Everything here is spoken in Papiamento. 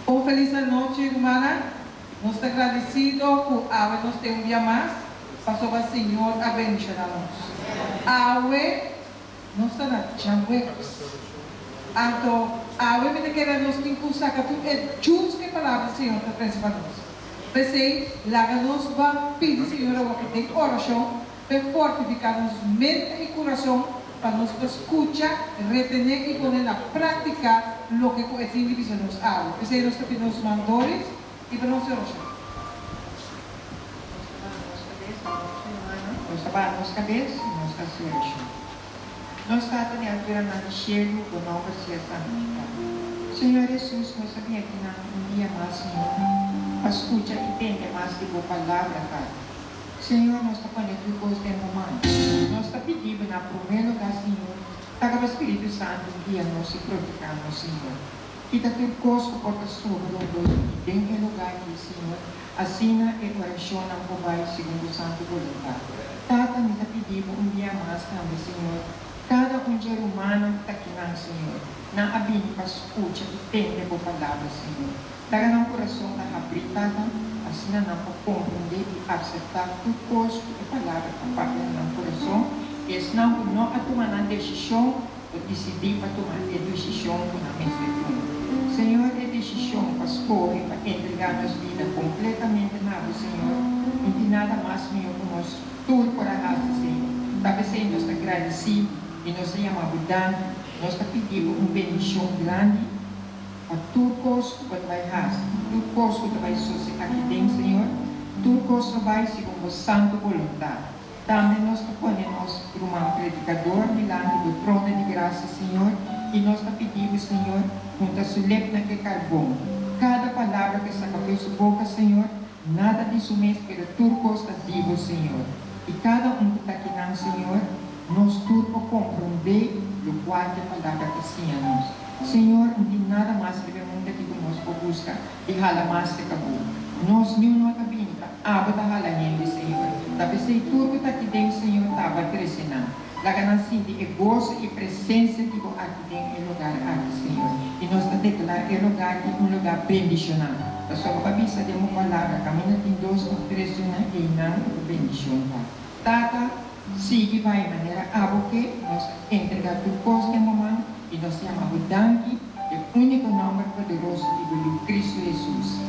Un felis anochi, rumannan. Nos ta gradisido ku awe nos tin un dia mas pasobra Señor a bendishoná nos. Awe nos ta na djaweps. Anto awe mi ta kere nos tin ku saka tur e djus ku e Palabra di Señor ta trese pa nos. P'esei, laga nos ban pidi Señor awoki den orashon p'e fortifiká nos mente i kurason pa nos por skucha, retené i pone na práktika loke ku e tin di bisa nos awe. P'esei nos ta pidi nos man Doris i pa nos orashon. Nos ta baha nos kabes, anochi rumannan. Nos ta baha nos kabes i nos ta hasi orashon. Nos Tata di alturanan di shelu, bo nòmber sea santifiká. Señor Hesus, nos a bin akinan un dia mas, Señor, pa skucha i tende mas di bo Palabra, Tata. Señor, nos ta pone tur kos den bo man. Nos ta pidi bo na promé lugá, Señor, laga bo Spiritu Santu guia nos i protehá nos, Señor. Kita tur kos ku por ta stroba rondó di i den e lugá akí, Señor, asina e orashonnan por bai segun bo santu boluntat. Tata, mi ta pidi bo un bia mas tambe, Señor, kada un dje rumannan ku ta akinan, Señor, nan a bini pa skucha i tende bo palabra, Señor. Laga nan kurason ta habrí, Tata, asina nan por komprondé i akseptá tur kos ku e Palabra ta papia na nan kurason, i esnan ku no a tuma nan desishon por disidí pa tuma e desishon ku nan mester tuma. Señor, e desishon pa skohe pa entregá nos bida kompletamente na Bo, Señor, no tin nada mas mihó ku nos tur por a hasi, Señor. Ta p'esei nos ta gradisí i nos ta yama Bo danki. Nos ta pidi Bo un bendishon grandi. Pa tur kos ku bo ta bai hasi, tur kos ku ta bai sose aki den, Señor, tur kos lo bai segun bo santu boluntat. Tambe nos ta pone nos ruman predikador dilanti bo trono di grasia, Señor, i nos ta pidi bo, Señor, hunta su lepnan ke karbon. Kada palabra ke saka fo'i su boka, Señor, nada di su mes, pero tur kos ta di bo, Señor. I kada un ku ta akinan, Señor, nos tur por komprondé lokual ke palabra ta siña nos. Señor, no tin nada mas riba e mundu aki ku nos por buska i hala mas serka Bo. Nos niun no ta bini pa. Abo ta hala hende, Señor. Ta p'esei tur ku ta aki den, Señor, ta aba trese nan. Laga nan sinti e goso i presensia di Bo aki den e lugar aki, Señor. I nos ta deklará e lugar aki un lugar bendishoná. Pasobra Bo a bisa den Bo Palabra, Kaminda tin dos òf tres reuná, einan Bo bendishon ta. Tata, sigui bai manera Abo ke. Nos ta entregá tur kos den Bo man i nos yama Bo danki den úniko nòmber poderoso di Bo Yu, Kristu Hesus.